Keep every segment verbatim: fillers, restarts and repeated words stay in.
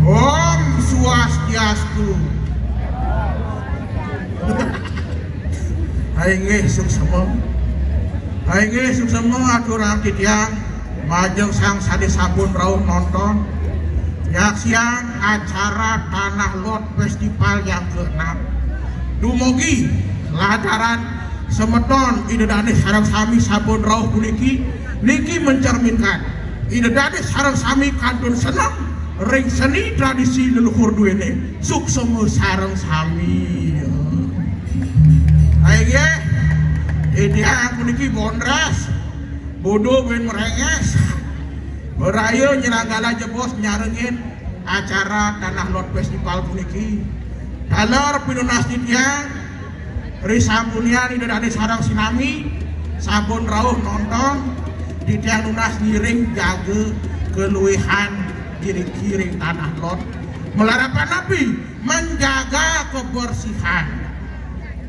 Om Swastiastu. Hai nggih, suksema. Hai nggih, suksema, atur titiang majeng sang sane sampun rauh nonton nyaksiang acara Tanah Lot Festival yang keenam. Dumugi lantaran semeton Ida Dane sareng sami sampun rauh puniki, niki mencerminkan Ida Dane sareng sami kantun seneng ring seni tradisi leluhur duene. Suksema sareng sami. Ayo nggih, titiang puniki Bondras, Bodo bin Merenges, beraya nyelanggala jebos nyarengin acara Tanah Lot Festival puniki. Taler pinunas titiang, risampunian Ida Dane sareng sinami sampun rauh nonton, titiang nunas ngiring jaga keluihan diri kiring Tanah Lot. Melarapan napi? Menjaga kebersihan.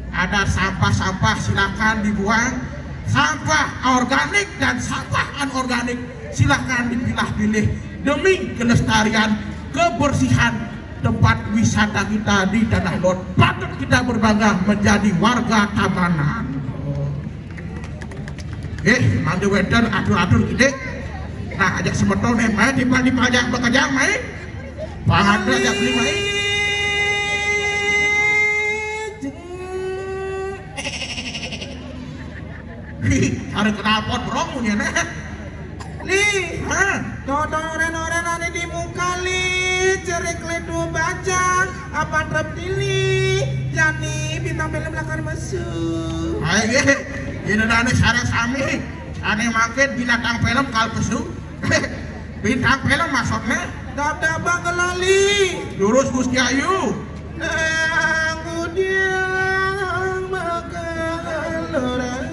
Ada sampah-sampah silakan dibuang, sampah organik dan sampah anorganik silakan dipilah-pilih demi kelestarian kebersihan tempat wisata kita di Tanah Lot. Patut kita berbangga menjadi warga Tabanan. Eh, mangke wenten atur-atur kidik. Nah, ajak semeton, eh, mai tiba-tiba ajak bekerja, mai. Pangan ajak beli, mai. Hari kenalpot brong punya nah. Li, hah? Dodol oren-oren ane di muka, Li. Cerik ledu baca, apa trep dili. Jani bintang film lakar mesu. Ayo, ini dane sareng sami. Ane makin binatang film kal pesu. Bintang film maksudnya? Dab-daba kelali. Jurus Gusti Ayu. Nang udiang bakal orang.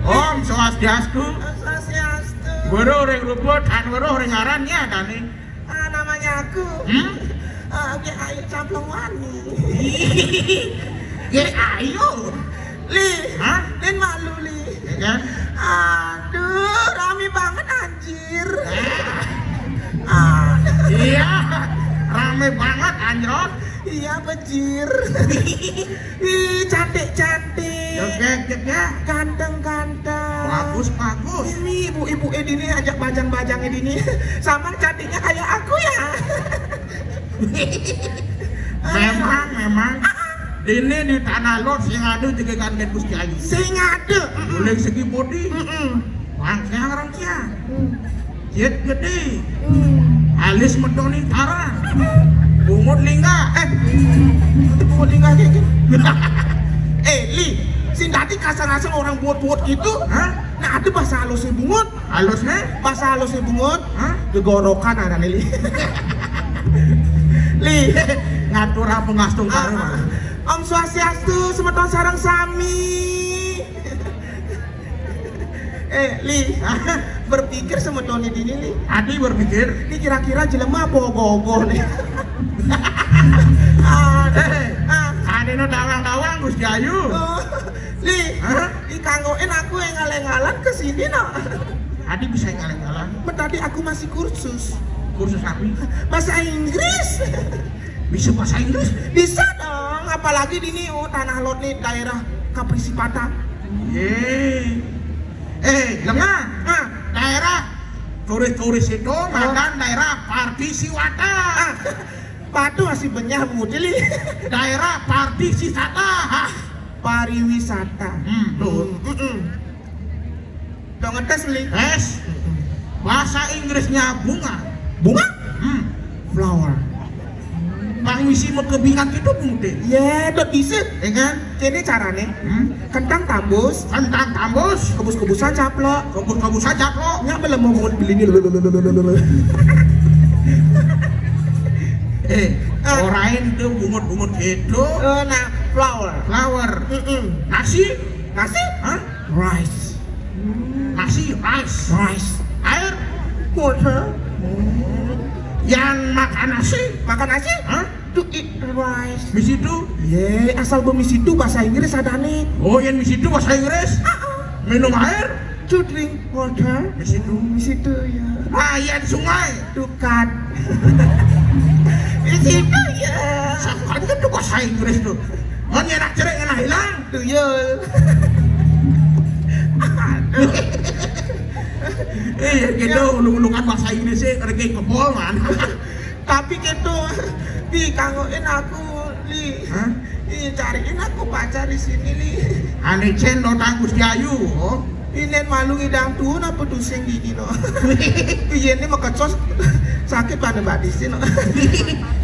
Om Swastiastu. Swastiastu. Weruh ring rupa, tan weruh ring aran nya, Dani. Ah, namanya aku. Hmm? Ah, Ki Ayu Camplong Wani. Ki Ayu. Li. Hah? Lin malu, Li. Ya kan? Aduh, rame banget, anjir. Ah. Iya, rame banget, anjrot. Iya, bejir. Ih, cantik-cantik. Jegek, jegek. Ganteng-ganteng. Bagus, bagus. Ini ibu-ibu eh dini ajak bajang-bajang eh dini. Sama cantiknya kayak aku ya. Memang, memang. Dini di Tanah Lot sing ada juga kan Gusti Ayu. Sing ada. Mulai segi body. Mm-mm. Rangkiang, rangkiang. Hmm. Jet gede. Hmm. Alis medoni tarang. Bungut lingga. Eh, bungut lingga kayak gitu. Eh, Li, sing tadi kasar-kasar orang bungut-bungut gitu. Hah? Nah, ada bahasa halusnya bungut. Halusnya? Bahasa halusnya bungut. Hah? Gegorokan ada, Li. Li, ngatur apa ngastung. Ah, karo, ah. Om Swastiastu, semeton sareng sami. Eh, Li, berpikir semeton dini, Li. Adi berpikir? Ini kira-kira jelema apa ogoh-ogoh nih? Aduh. Eh, ah. Adeno dawang-dawang, Gusti Ayu. Oh, Li, hah? Dikanggoin aku yang ngalang-ngalang ke sini, no. Adi bisa ngalang-ngalang? Tadi aku masih kursus. Kursus apa? Bahasa Inggris. Bisa bahasa Inggris? Bisa dong, apalagi di ni, oh, Tanah Lot nih, daerah Kapri Sipata. Ye. Eh, lengah. Ah. Daerah Turis-turis itu makan daerah Pardisiwata. Ah, patuh masih benyah mengutili. Daerah Pardisisata. Ah, pariwisata. Hmm, tuh. Mm-mm. Dong ngetes, Li. Tes. Bahasa Inggrisnya bunga. Bunga? Hmm. Flower. Bang misi mau kebingan gitu, Bung Teh. Ye, dot bisa. Ya kan? Kene carane. Hmm? Kentang tambus. Kentang tambus. Kebus-kebusan caplok. Kebus-kebusan caplok. Nyak belum mau mau beli ini. Eh, ah, orain tuh bungut-bungut gitu. Eh, nah, flower. Flower. Mm-mm. Nasi. Nasi? Hah? Rice. Nasi, rice. Rice. Air? Water. Yang makan nasi? Makan nasi? Hah? To eat rice. Misi itu? Ye, asal be misi itu bahasa Inggris ada nih. Oh, yang misi itu bahasa Inggris? Ah, ah. Minum air? To drink water. Misi itu? Misi itu, ya. Air sungai? To cut. Misi itu, ya. Sangkan itu bahasa Inggris tuh. Mau nyenak cerai, nyenak hilang? Tuyul. Iya, gitu, ulung-ulungan bahasa Inggris sih, kerja kebol, man. Tapi gitu, Li, kanggoin aku, Li. Hah? Iya, cariin aku pacar di sini, Li. Ane cen lo tanggus di ayu, oh. Inen malu ngidang tuun apa tusing gigi, no? Iya, ini mekecos sakit pada badisin, no?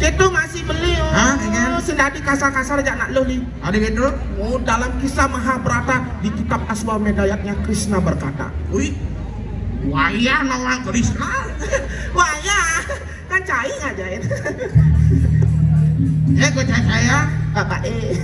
Gitu masih beli, oh. Hah, iya. Sendadi kasar-kasar aja nak lo, Li. Ada gitu? Oh, dalam kisah Mahabharata di kitab Aswamedayatnya Krishna berkata. Wih, wayah nawang Krishna. Wayah, kan cai ngajain. Eh, kok cai saya? Bapak eh.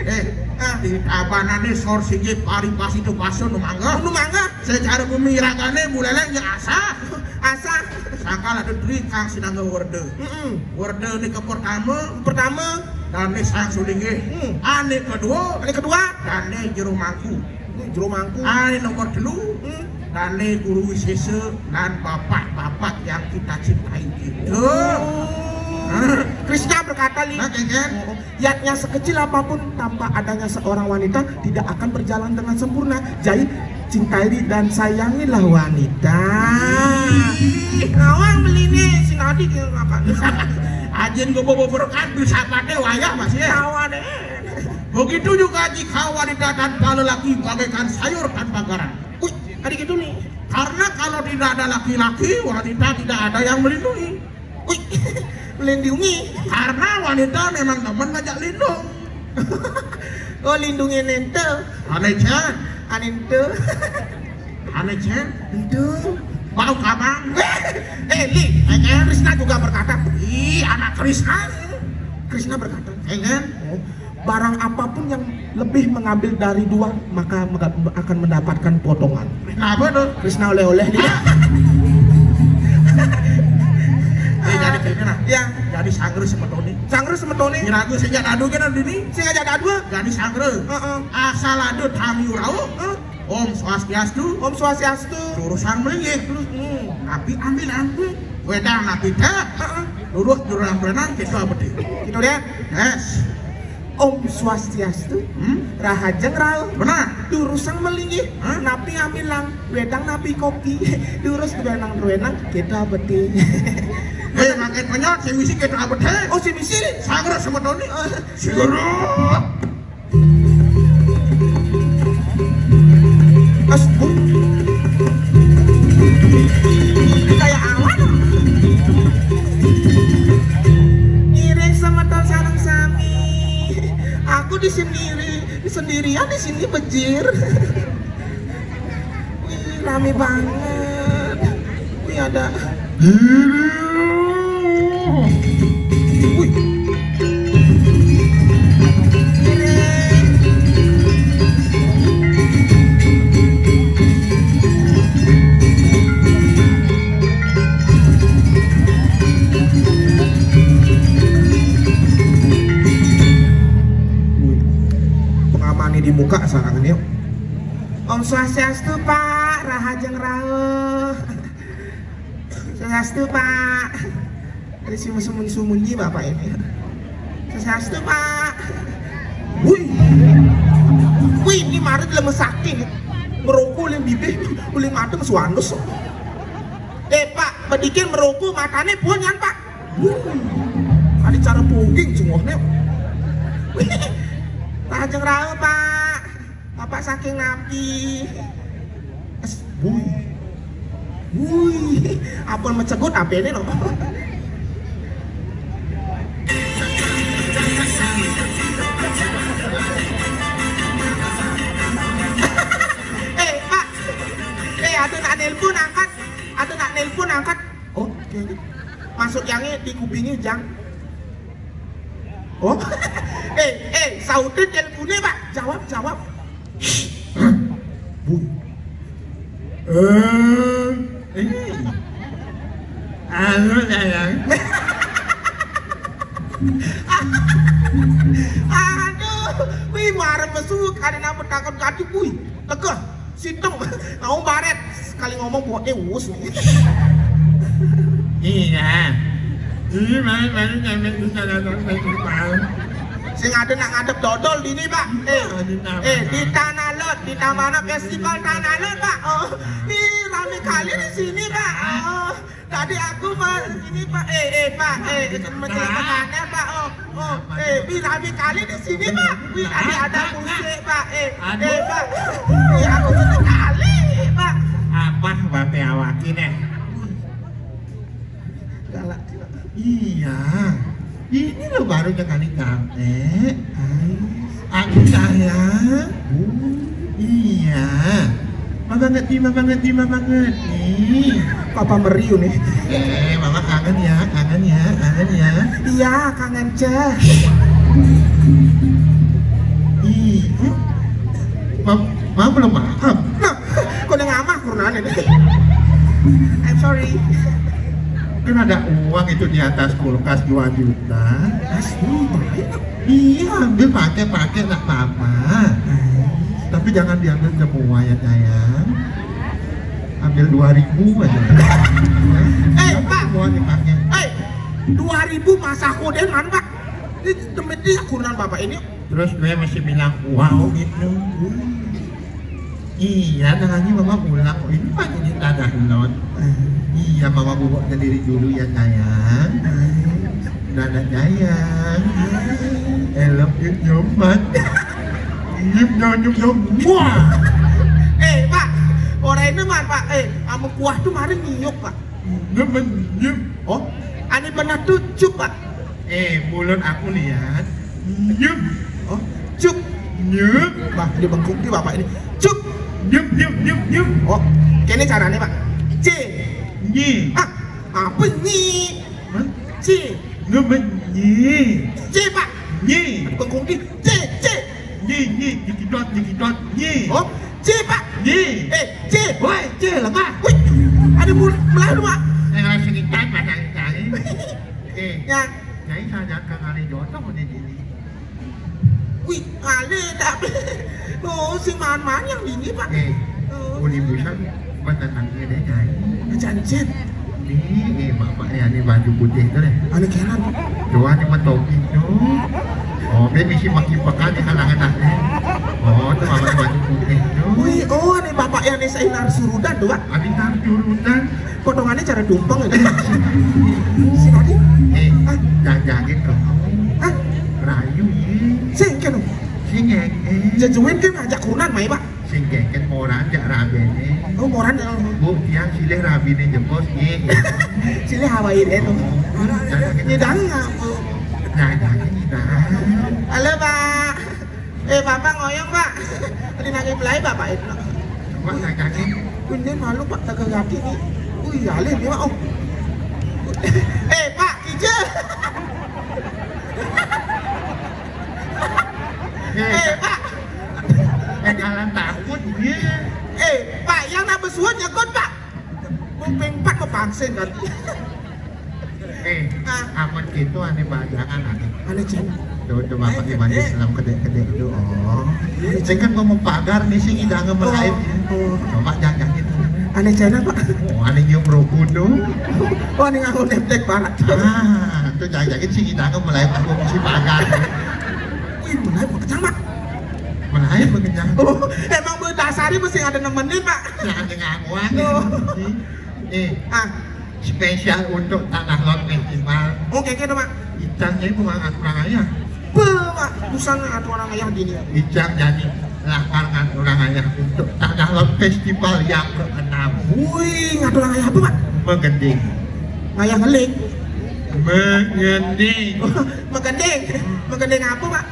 Eh, ah, di tabanane sor sigi pari pasi tu pasun nu mangga. Nu mangga. Secara bumi ragane buleleng ya asa. Asa. Sangkal ada dri kang sinangga werde. Mm-mm. Werde ni ke pertama. Pertama. Dane sang sulinggih. Hmm. Ane kedua. Ane kedua. Dane jero mangku. Hmm, jero mangku. Ane nomor telu. Hmm. Dane guru wisesa dan bapak-bapak yang kita cintai itu. Oh. Hah? Krishna berkata, Li. Nah, kan? Oh, oh. Yatnya sekecil apapun, tanpa adanya seorang wanita tidak akan berjalan dengan sempurna. Jadi, cintai dan sayangilah wanita. Ih. Nawang beli nih, si Nadi dia makan. Ajin gue bobo berkat, bisa pade wayah masih ya. Tawa deh. Begitu juga jika wanita tanpa lelaki bagaikan sayur tanpa garam. Wih, ada gitu nih. Karena kalau tidak ada laki-laki, wanita tidak ada yang melindungi. Wih, melindungi. Karena wanita memang demen ngajak lindung. Oh, lindungi nente. Aneh, Chan. Aneh nente. Aneh, Chan. Nente. Bau kabang. Eh, Li. Eh, Chan. Krishna juga berkata. Ih, anak Krishna. Krishna berkata. Eh, Chan. Oh, barang apapun yang lebih mengambil dari dua, maka mega-, akan mendapatkan potongan. Kenapa tuh? Krishna oleh-oleh dia. Eh, jadi gini nah. Ya. Jadi sangger semetone. Sangger semetone. Kira aku sing jadi adu kan dini. Sing aja adu. Jadi sangger. Heeh. Asal adu tamiu rauh. Heeh. Om Swastiastu. Om Swastiastu. Durusang melinggih. Hmm. Napi ambilan. Hmm. Wedang napi teh. Heeh. Lurus jurang berenang kita beti. Gitu deh. Yes. Om Swastiastu. Hmm? Rahajeng rauh. Benar. Durusang melinggih. Hah? Napi amilang. Wedang napi kopi. Durus berenang-renang kita beti. Eh, makin penyot, si misi kita beti. Oh, si misi. Sangger semetone. Eh. Sangger. As, bu. Kayak awan. Ngiring semeton sareng sami. Aku di sendiri, sendirian di sini bejir. Wih, rame banget. Wih, ada. Wih. Wih. Pengamannya di muka sekarang ini, yuk. Om Swastiastu, Pak. Rahajeng rauh. Swastiastu, Pak. Ada si sumun-sumunyi Bapak ini. Swastiastu, Pak. Wih. Wih, ini marah lemes sakit. Merokok oleh bibir, oleh mata masuk anus. Pedikin meruku matane punyan, Pak. Ada cara poging jengokne. Lajeng rauh, Pak. Bapak saking nampi. Es, bui. Wui, ampun mecegut apene lho. Eh, Pak. Eh, ada nak nelpon angkat. Ada nak nelpon angkat. Oh, oke. Masuk yange di kupinge, Jang. Oh. Eh, eh, sautin nelpone, Pak. Jawab, jawab. Bui. Eh, eh. Anu, sayang. Aduh, wih, marah mesuk, ada nama takut gaduh, wih, tegah, siteng, mau baret, sekali ngomong buatnya us. Iya. Ini main-main nyampe di sana sampai di Palu. Sing ada nak ngadep dodol di ini, Pak. Eh, eh, di Tanah Lot, di Taman Festival Tanah Lot, Pak. Oh, ini rame kali di sini, Pak. Oh, tadi aku, Pak, ini, Pak. Eh, eh, Pak, eh, mencelakakannya, Pak. Oh, oh, eh, ini rame kali di sini, Pak. Wih, tadi ada musik, Pak. Eh, eh, Pak. Wih, aku seneng kali, Pak. Apa, Bapak, awak ini? Galak. Iya. Ini lo baru sekali capek. Aku sayang. Iya. Mama ngerti, mama ngerti, mama ngerti. Papa meriu nih. Eh, mama kangen ya, kangen ya, kangen ya. Iya, kangen ceh. Ih, mama belum maaf. Nah, kok udah ngamah kurunane nih? I'm sorry. Kan ada uang itu di atas kulkas dua juta. Asli, baik. Iya, ambil pakai-pakai, nggak apa-apa. Tapi jangan diambil semua ya, sayang. Ambil dua ribu aja. Eh, Pak. Semua dipakai. Eh, dua ribu masa koden mana, Pak? Ini demi dia kurungan Bapak ini. Terus gue masih bilang, "Wow," gitu. Iya, nah, ini mama pulang. Oh, ini pagi di Tanah Lot. Iya, mama bubuk sendiri dulu ya, sayang. Dadah, sayang. I love you, Nyoman. Nyum, nyum, nyum, nyum. Wah. Eh, Pak. Orang ini, Man, Pak. Eh, kamu kuah tuh mari nyiuk, Pak. Nyum, nyum. Oh, ane bener tuh cup, Pak. Eh, mulut aku lihat. Nyum. Oh, cup. Nyum. Bah, dia bengkok di Bapak ini. Cup. Nyum, nyum, nyum, nyum. Oh, kene carane, Pak. C. Nyi. Ah, apa nyi? Hah? C. Nyum, nyi. C, Pak. Nyi. Bengkok di C, C. Nyi, nyi, dikidot, dikidot, nyi. Oh, C, Pak. Nyi. Eh, C. Woi, C, lemah. Wih, ada mul-, melah tu, Pak. Eh, orang sini kan, Pak, cari, cari. Eh, ya. Nyai sadar kang ale jodoh udah jadi. Wih, ale tapi. Oh, si man-man yang ini, Pak. Eh, oh. Uli busan, buat datang ke dia, Nyai. Ajan Cip. Nih, eh, bapak nih, ane baju putih tuh deh. Ane kenan. Tuh, ane mah topi tuh. Oh, dia misi makin pekan di kalangan aku. Oh, tuh bapak baju putih tuh. Wih, oh, ane bapak yang desa Inar Surudan tuh, Pak. Ane Inar Surudan. Potongannya cara tumpeng itu. Si tadi. Eh, ah, jangan-jangan kau. Ah, rayu ya. Sing kan. Sing, eh. Jajuin kan ngajak kurunan mai, Pak. Sing keket moran jak rabene. Oh, moran ya. Bu, tiang silih rabine jebos, nggih. Silih hawain itu. Nyidang apa? Nah, nah, nah. Halo, Pak. Eh, Bapak ngoyong, Pak. Tadi nangis pelai Bapak itu. Pak, nah, nah. Ini malu, Pak, tak gati nih. Wih, alih nih, Pak. Oh. Eh, Pak, kijil. Eh, Pak. Eh, kalah takut dia. Eh, Pak, yang nak besuat nyekut, Pak. Kuping Pak kepangsin tadi. Eh, ah, amun gitu ane bajangan ane. Ane cen. Tuh, tuh, Bapak Iwan Islam kedek-kedek tuh, oh. Saya kan mau pagar nih, sing idang melayu. Oh. Bapak jangan gitu. Ane cen apa? Oh, ane nyium rokok tuh. Oh, ane nganggo neptek banget. Ah, tuh jangan-jangan sing idang melayu aku mesti pagar. Wih, melayu mau kencang, Pak. Melayu mau kencang. Oh, emang bu dasari mesti ada nemenin, Pak. Jangan ngakuan. Oh. Eh, ah. Spesial untuk Tanah Lot Festival. Oh, kéké to, Pak. Icang jani bukan ngaturang ayah. Beuh, Pak, bukan ngaturang ayah dini. Icang jani lakar ngaturang ayah untuk Tanah Lot Festival yang keenam. Wih, ngaturang ayah apa, Pak? Magending. Ngayah ngeling. Magending. Magending. Magending apa, Pak?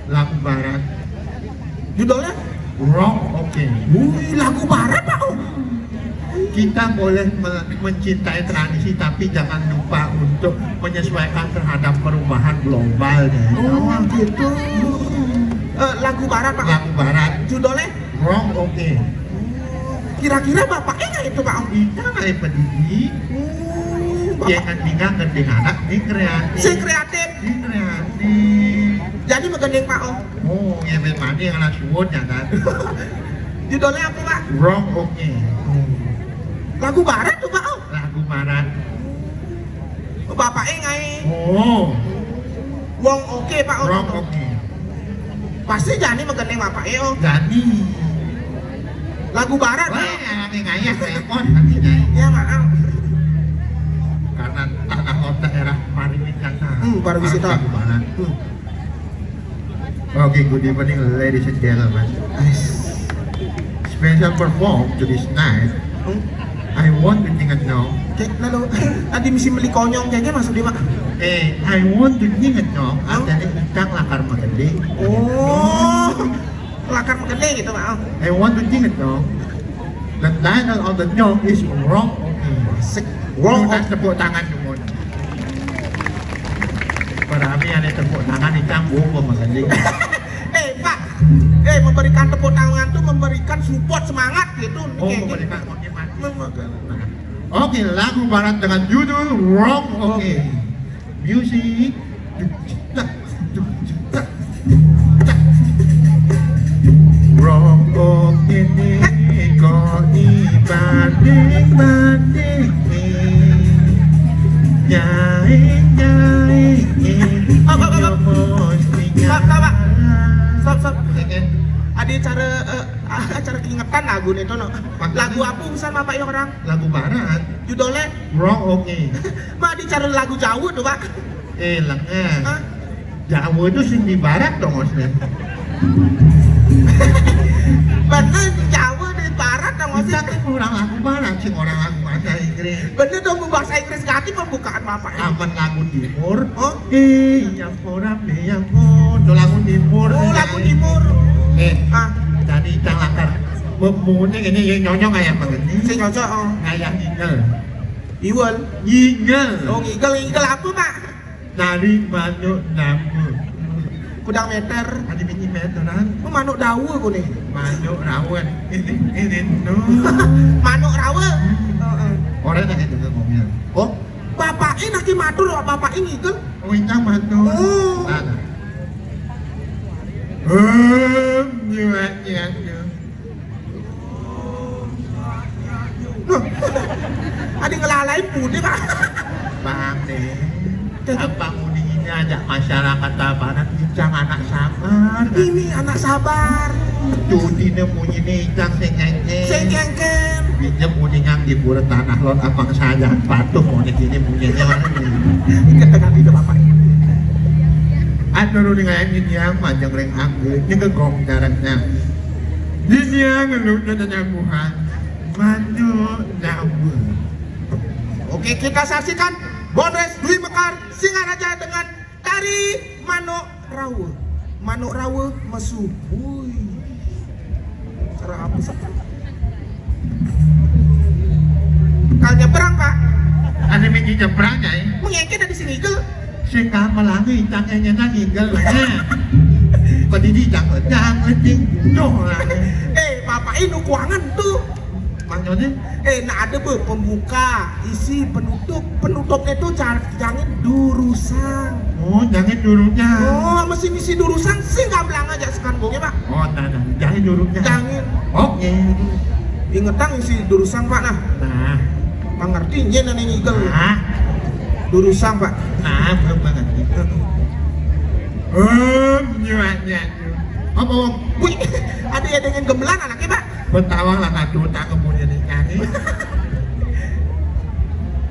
Lagu barat. Judulnya? Rock Oke. Wih, lagu barat, Pak. Oh. Kita boleh me-, mencintai tradisi, tapi jangan lupa untuk menyesuaikan terhadap perubahan global, ya. Oh, gitu. Eh, lagu barat, Pak. Lagu barat. Judulnya? Rock Oke. Kira-kira bapaknya nggak itu, Pak? Icang nggak peduli. Hmm, bapak. Jangan tinggal kerja anak, ini kreatif. Si kreatif. Ini kreatif. Jadi magending, Pak, oh. Oh, ya, memang dia anak suwun, ya kan? Judulnya apa, Pak? Rock Oke. Lagu barat tuh, Pak, oh. Lagu barat. Bapaknya ngai. Oh. Wong oke, Pak, oh. Rock Oke. Pasti jani magending bapaknya, oh. Jani. Lagu barat, wah, Pak. Yang ngayah repot nanti, Nyai. Ya, maaf. Karena Tanah Lot daerah pariwisata. Hmm, pariwisata. Lagu barat. Hmm. Okay, good evening, ladies and gentlemen. Special perform to this night. Hmm? I want to sing a song. Oke, lalu tadi misi beli konyong kayaknya masuk di, Pak. Eh, I want to sing a song. Hmm? Artinya icang lakar magending. Oh, lakar magending gitu, Pak. I want to sing a song. The title of the song is Rock Oke. Asik. Rock Oke. Tepuk tangan semua. Berarti ada tepuk tangan, icang buang magending. Eh, Pak. Eh, memberikan tepuk tangan tuh memberikan support semangat gitu. Oh, memberikan motivasi. Oke, lagu barat dengan judul Rock Oke. Music. Rock Oke nih kok ibanding-banding. Nyai, nyai, apa, apa, apa? Stop, stop, Pak. Stop, stop. Ada acara, eh, acara keingetan lagu nih, Tono. Lagu apa, misal, Bapak, yang orang? Lagu barat. Judulnya? Rock Oke. Mah, ada acara lagu Jawa tuh, Pak. Eh, lengah. Hah? Jawa itu sing di barat dong, maksudnya. Bener, Jawa di barat dong, maksudnya. Kita kan orang lagu barat, sing orang lagu bahasa Inggris. Bener dong, bahasa Inggris ganti pembukaan Bapak. Aman lagu timur. Oh? Iya, orang, iya, pun. Itu lagu timur. Oh, lagu timur. Eh, ah, jadi icang lakar. Mempunyai ini ya nyonyong kayak begini. Si nyonyong, oh. Kayak ngigel. Iwal. Ngigel. Oh, ngigel, ngigel apa, Pak? Nari manuk nama. Kudang meter. Ada biji meteran. Oh, manuk dawa ku nih. Manuk rawa. Ini, ini, no. Manuk rawa. Heeh. Orang nak dengar ngomel. Oh, bapaknya nak matur, bapaknya ngigel. Oh, ini manuk. Oh. Nah, nah. Hmm, nyuak, nyuak, nyuak. Loh, ada ngelalain putih, Pak. Bang deh. Apa muninya ajak masyarakat Tabanan, icang anak sabar. Ini anak sabar. Cuti ne munyi ne icang sing engken. Sing engken. Pinjam muningan di pura Tanah Lot, abang saja patuh muni kini muninya mana nih. Ingat dengan itu, Bapak. Aduh, lu dengan ini yang panjang ring angge, ini gegong jaraknya. Dia ngeluh dan nyambuhan. Manuk dawa. Oke, kita saksikan Bonres Dwi Mekar Singaraja dengan tari manuk rawa. Manuk rawa mesu. Wui. Cara apa sih? Kal nyebrang, Pak. Ada minggi nyebrang, Nyai. Mengengke dari sini ke? Sing kamelangi, tangenya nang ngigel, nah. Kok didi jangan, jangan, ding. Duh, lah. Eh, Bapak ini kuangan tuh. Maksudnya? Eh, nah ada be pembuka, isi, penutup. Penutupnya tuh jar-, jangan durusang. Oh, jangan durusang. Oh, mesin isi durusang sing gamblang aja sekarang, Pak. Oh, nah, nah, jangan durusang. Jangan. Oke. Ingetang isi durusang, Pak, nah. Nah. Mengerti, iya, nah, ini ngigel. Nah. Durusang, Pak. Nah, belum mengerti. Om, nyuak, nyuak. Apa, Om? Wih, ada ya dengan gemelan anaknya, Pak. Betawang lah, kado tak kemudian ini.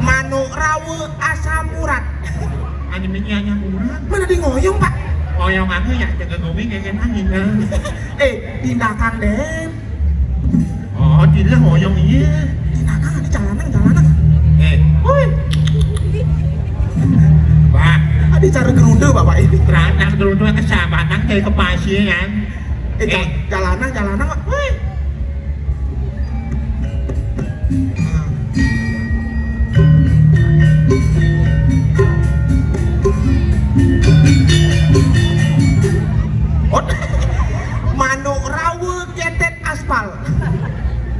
Manuk rawa asam urat. Ane miki anyang urat. Mana di ngoyong, Pak? Ngoyong aku ya, jaga gomeng kayak angin. Eh, tindakan, Den. Oh, tidak ngoyong iya. Tindakan, ada jalanan, jalanan. Eh, woi. Wah, ada cara gerunda, Bapak ini. Kerana gerunda kesabatan kayak kepasian. Eh, jal-, eh, jalanan, jalanan, Pak. Woi. Ot-, manuk rawa ketek aspal.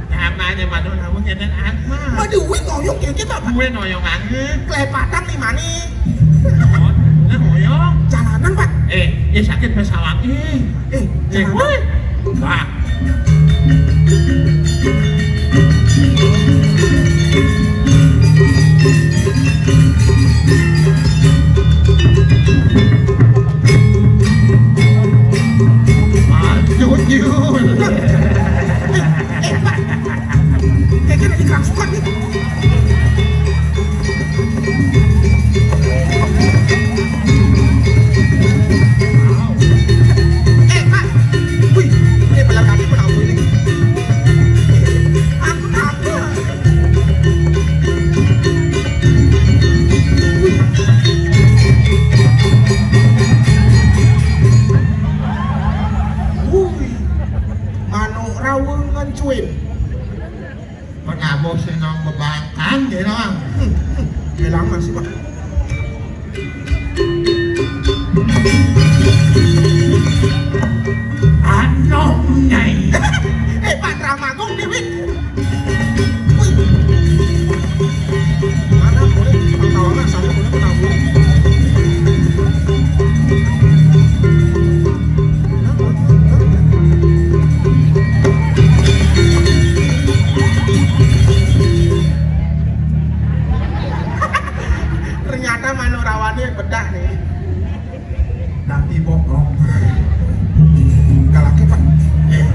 Namanya manuk rawa ketek aspal. Waduh, wih, ngoyong kayak gitu, Pak. Gue noyong aja. Kelepatan nih, mani. Oh, nah, ngoyong. Jalanan, Pak. Eh, ya sakit pesawat, eh. Eh, eh, jalanan. Woi. Wah. Aduh, Jul. Eh, eh, Pak. Kayaknya lagi kerangsukan nih. Eh, Pak. Wih, ini pejalan kaki pun ampun ini. Ampun, ampun. Wih, manuk rawa ngencuin. Penabuh senang bebangkang, ya, Nang. Bilang masih, Pak. Anom, Nyai. Eh, Pak Dramagung, Dewi. Wih. Mana boleh pangkalangan, saya boleh penabuh. Ternyata manuk rawane bedak nih. Tapi bohong. Galaknya, Pak. Eh,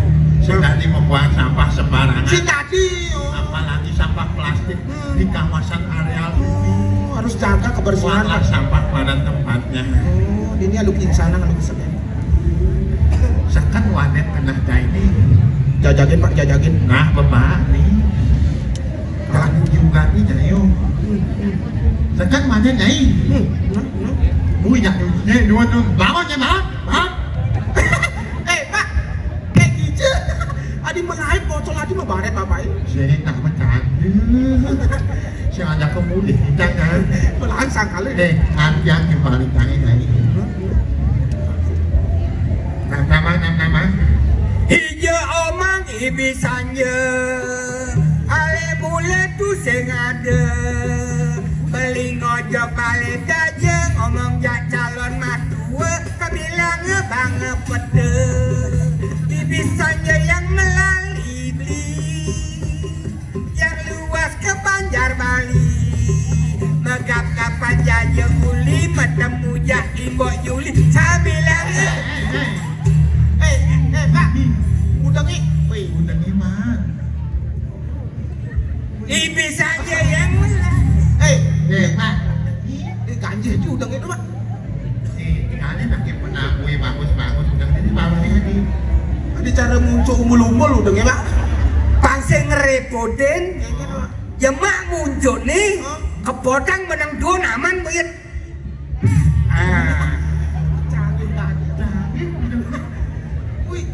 sing tadi membuang sampah sembarangan. Sing tadi, oh. Apalagi sampah plastik, hmm, di kawasan areal ini. Oh, harus jaga kebersihan, Pak. Buanglah sampah pada tempatnya. Oh, ini anu insanang, anu kesepian. Sekan wanet kena ini. Jajagin, Pak, jajagin. Nah, Bapak nih. Kami juga nih, Nyai. Tekan mana, Nyai? Wih, ya, Nyai, dua, dua, bangun, Nyai, bangun, bangun. Eh, Pak, kayak gitu. Adi melain bocor lagi mau baret, Bapak ini. Saya nak bercanda. Saya ada kemulih, kita kan. Melain sangkal. Eh, hati-hati paling tangan, Nyai. Nama, nama, nama. Hija omang ibi sanja, ale bule tu sing ada. Beli ngojok bale daja, ngomong jak calon matua, kebilang bang pete. Ibi sanja yang melali beli. Yang luas ke Banjar Bali, megap kapan jaja uli, metemu jak imbok Juli, sambilan. Eh, eh, eh, Pak, udengi, wih, udengi, Mak. Ibi saja yang menang. Eh, eh, Pak, ini ganjil juga udengi itu, Pak. Si Kali makin menakui bagus-bagus udah jadi bawahnya di Ada cara muncul umbul-umbul udah nggak, Pak? Pas sing ngerepotin, ya mak muncul nih, kepotang menang dua naman, Buyut. Ah. Canggih banget. Wih.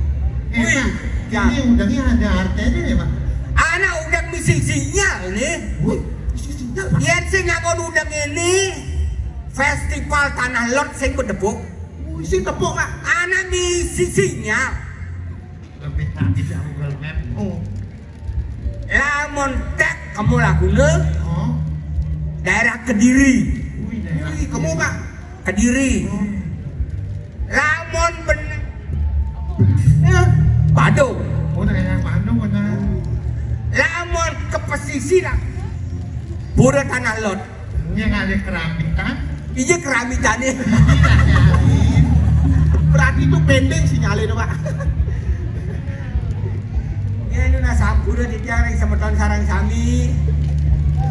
Wih, ya. Ini udangnya ada artinya ya, Pak? Anak udah misi sinyal nih. Wih, misi sinyal, Pak. Yen sing nganggo udang ini, festival Tanah Lot sing bedebok. Wih, sing tepuk, Pak. Anak misi sinyal. Lebih tadi di Google Map. Oh. Lamun tek kamu lagune, oh, daerah Kediri. Wih, daerah Kediri. Kamu, Pak. Kediri. Oh. Lamun ben-, eh, Badung. Oh, daerah Badung, benar. Lamun ke pesisir lah. Pura Tanah Lot. Ini ngalih keramitan. Iya, keramitannya. Berarti itu pending sinyalnya itu, Pak. Ya, ini nah sampura titiang ring semeton sareng sami.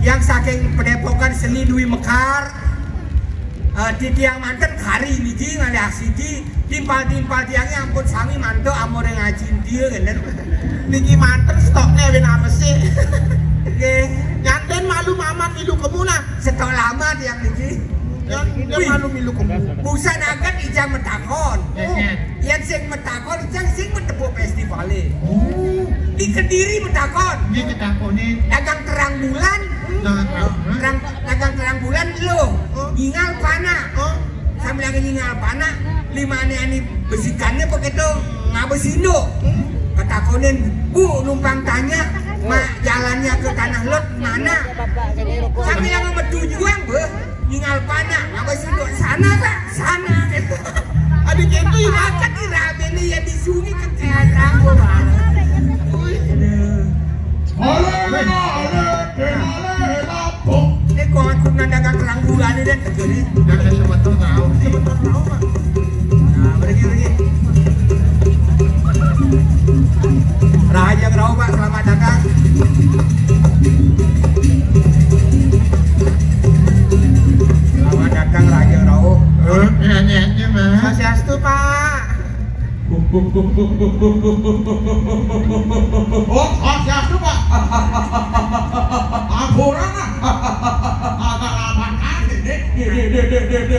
Yang saking Padepokan Seni Dwi Mekar. Eh, titiang manten kari niki ngalih aksidi. Timpal-timpal tiangnya ampun sami mantuk amore ngaji dia ngenen. Niki manten stoknya win apa sih? Nggih. Nyanten malu mamat milu kemuna. Stok lama tiang niki. Yang dia malu milu kemuna. Busan agat ijang metakon. Yen sing metakon ijang sing metepuk festivale. Oh. Di Kediri metakon. Ini metakone. Dagang terang bulan. Dagang terang bulan. Terang, dagang terang bulan lo. Oh. Ngingal panak. Oh. Sambil lagi ngingal panak, lima ane ani besikannya begitu ngabes induk. Ketakonin, "Bu, numpang tanya, mak jalannya ke Tanah Lot mana?" Sambil yang metu juang, beh, ngingal panak, ngabes induk, "Sana, Pak, sana." Ada gitu ya, Pak. Maka di rame nih ya di sungai ke Teatang, Pak. Wih. Aduh. Ini kok aku nanda dagang terang bulan ini, dan terjadi. Jangan sebentar tahu. Sebentar tahu, Pak. Nah, pergi, pergi. Raja Gerau, Pak, selamat datang. Selamat datang, Raja Gerau. Eh, ini, ini, Mas. Swastiastu, Pak. Oh, Swastiastu, Pak. Ampura, Pak. Apa-apaan ini? Di, di,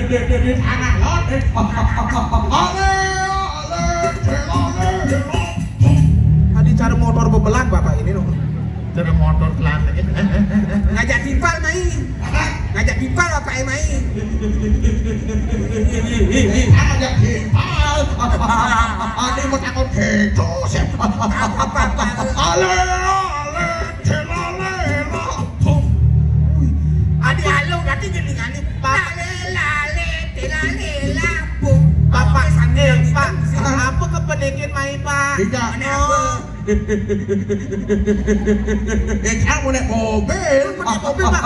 di, di Tanah Lot, eh. Ale, ale, celale, lo. Tadi cara motor bebelan, Bapak ini, loh. Cara motor telan. Ngajak timpal, main. Ngajak timpal apa yang main? Ngajak timpal. Ada mau takut gitu sih. Apa, apa, apa? Ale, ale, celale, lo. Adi alo nanti jadi ngani. Lale, lale, telale, lapo. Bapak, eh, Pak, apa kependekin main, Pak? Tidak. Mana apa? Eh, kamu naik mobil. Naik mobil, Pak.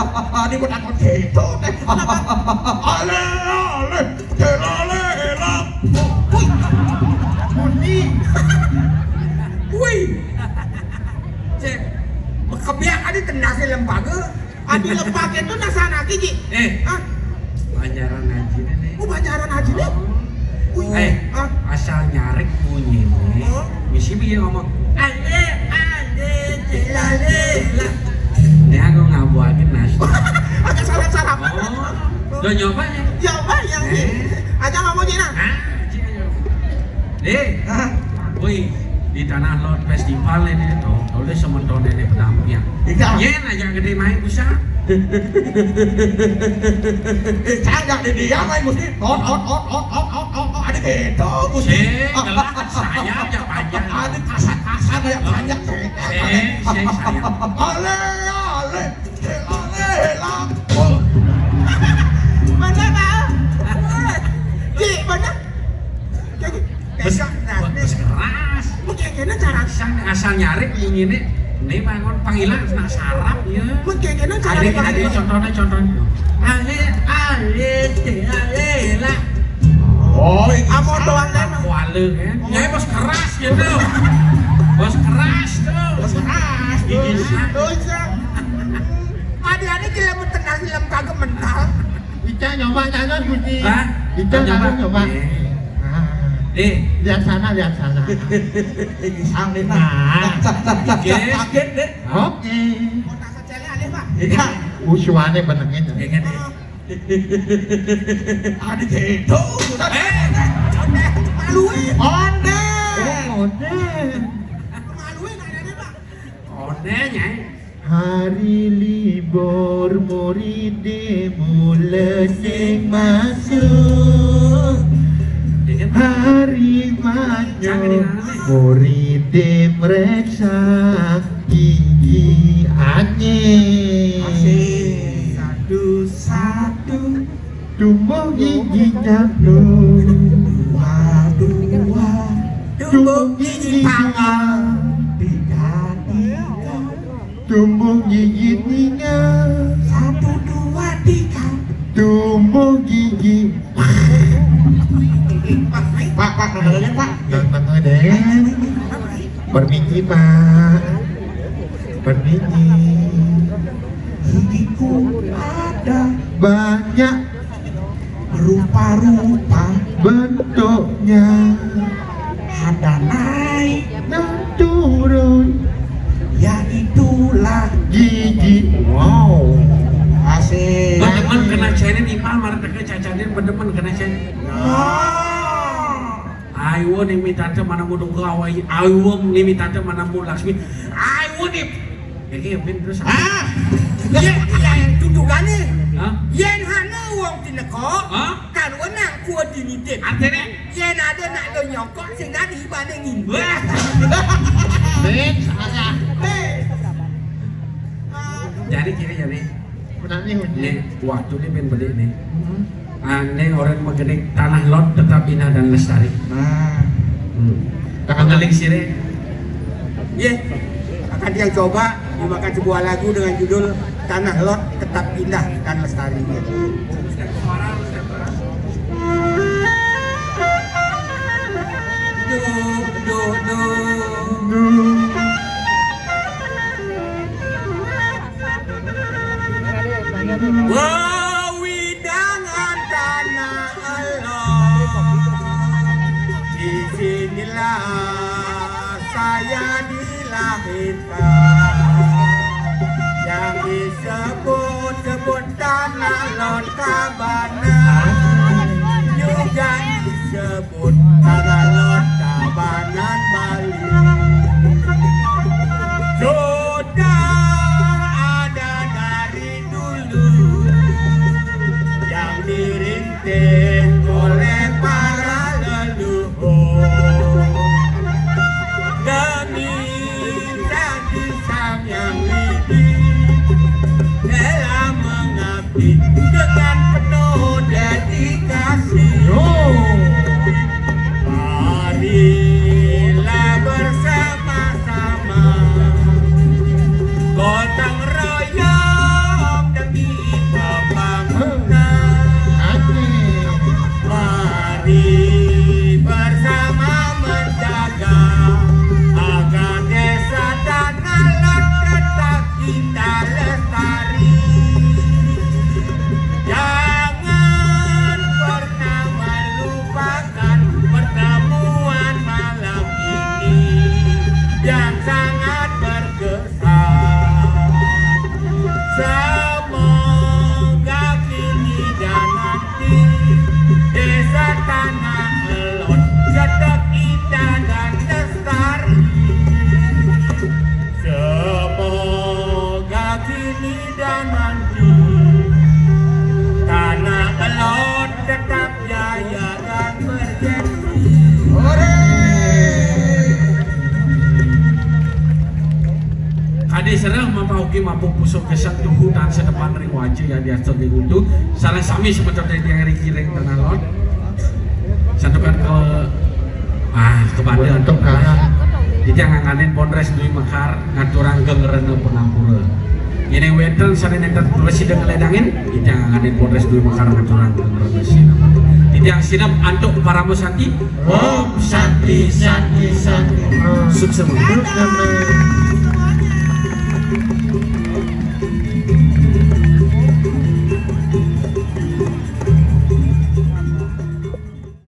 Ini mau takut gitu, teh. Kenapa? Ale, ale, telale, lapo. Wih. Muni. Wih. Cek. Kebiak ada tendasnya lembaga. Adi lepake itu nasana kiji. Eh. Hah? Banjaran Haji nih. Oh, Banjaran Haji nih. Wih. Eh, hah? Asal nyarik bunyi nih. Oh. Misi dia ngomong, "Ale, ale, celale, lah." Ya, aku ngabuakin nasi. Oke, salam-salam. Oh, udah nyoba ya? Nyoba ya. Eh. Aja ngomong Cina. Nah, Cina nyoba. Eh, woi, di Tanah Lot Festival ini tuh, oleh semeton ini penampian. Iya. Yen aja gede main bisa. Saya di dia main mesti tot tot tot tot tot tot tot tot ada gitu mesti. Eh, jelas saya aja panjang. Ada kasar-kasar kayak banyak. Eh, saya sayang. Ale, ale. Mana, Pak? Ji, mana? Bes, bes keras. Mungkin kena cara asal, asal nyari bunyi ini. Ini bangun panggilan nak sarap ya. Mungkin kena cara ada, ada contohnya, contohnya. Ale, ale, ale lah. Oh, ini amo doang kan? Kuala kan? Ya bos keras gitu. Bos keras tuh. Bos keras. Gigi tuh. Adi-adi jelema tenang, jelema kagak mental. Ica nyoba nyanyi kunci. Hah? Ica nyoba, nyanyi nyoba. Eh. Nah. Eh. Lihat sana, lihat sana. Ini sang nih. Nah. Kaget deh. Oke. Kota kecilnya ada, Pak. Iya. Usuane benengin. Iya kan, eh. Adi gitu. Eh, onde, maluin. Onde. Oh, onde. Maluin ada nih, Pak. Onde, Nyai. Hari libur muridé mula sing masuk. Hari manyo muridé mreksa gigi anyé. Asik. Satu-satu. Tumbuh giginya dua. Dua. Tumbuh gigi tangga. Tiga, tiga. Tumbuh gigi tiga. Satu, dua, tiga. Tumbuh gigi. Pak, Pak, dengerin, Pak. Dengerin. Permisi, Pak. Permisi. Gigiku ada banyak rupa-rupa bentuknya. Ada naik dan turun. Ya itulah gigi. Wow. Asik. Bedemen kena cene nih, Pak, marah teke cacatin bedemen kena cene. Nah. Aiwo nih mitata mana mau dongga awai. Aiwo nih mitata mana mau Laksmi. Aiwo nih. Ya, iya, Min, terus apa? Ah, iya, iya, dudukane. Hah? Yen hana wong tineko, hah? Kan wenang kuwi dinitip. Artine? Yen ada nak do nyokok, sing dadi ibane ngimpi. Wah. Min, salah. Eh. Jadi kiri ya, Min. Benar nih, Min. Nih, waktu ini Min beli nih. Hmm. Ane orang mengenai tanah lot tetap indah dan lestari. Nah. Hmm. Tangan lagi sini. Ye, akan dia coba dimakan sebuah lagu dengan judul Tanah Lot Tetap Indah dan Lestari. Duh, duh, duh. Wewidangan tanah Allah, di sinilah saya dilahirkan. Yang disebut-sebut tanah lot Tabanan juga disebut Tagalog Tabanan Bali. Sudah ada dari dulu yang dirintis oleh para leluhur demi sang yang widi, rela mengabdi dengan penuh Dan nanti tanah Elot tetap jaya dan bergengsi. Kadi sareng mapauki mapupusuk kesan tuhu dan sedepan ring waja ya diastur di untu. Sareng sami semeton ring ring tanah Elot. Santukan ke ah kepada antuk karang. Titiang ngangganin Bondres Dwi Mekar ngaturang geng rena pangampura. Yen wenten sane nenten prasida ngledangin, titiang ngangganin Bondres Dwi Mekar ngaturang geng rena sinep. Titiang sinep antuk parama santi. Om Santi, Santi, Santi. Suksema.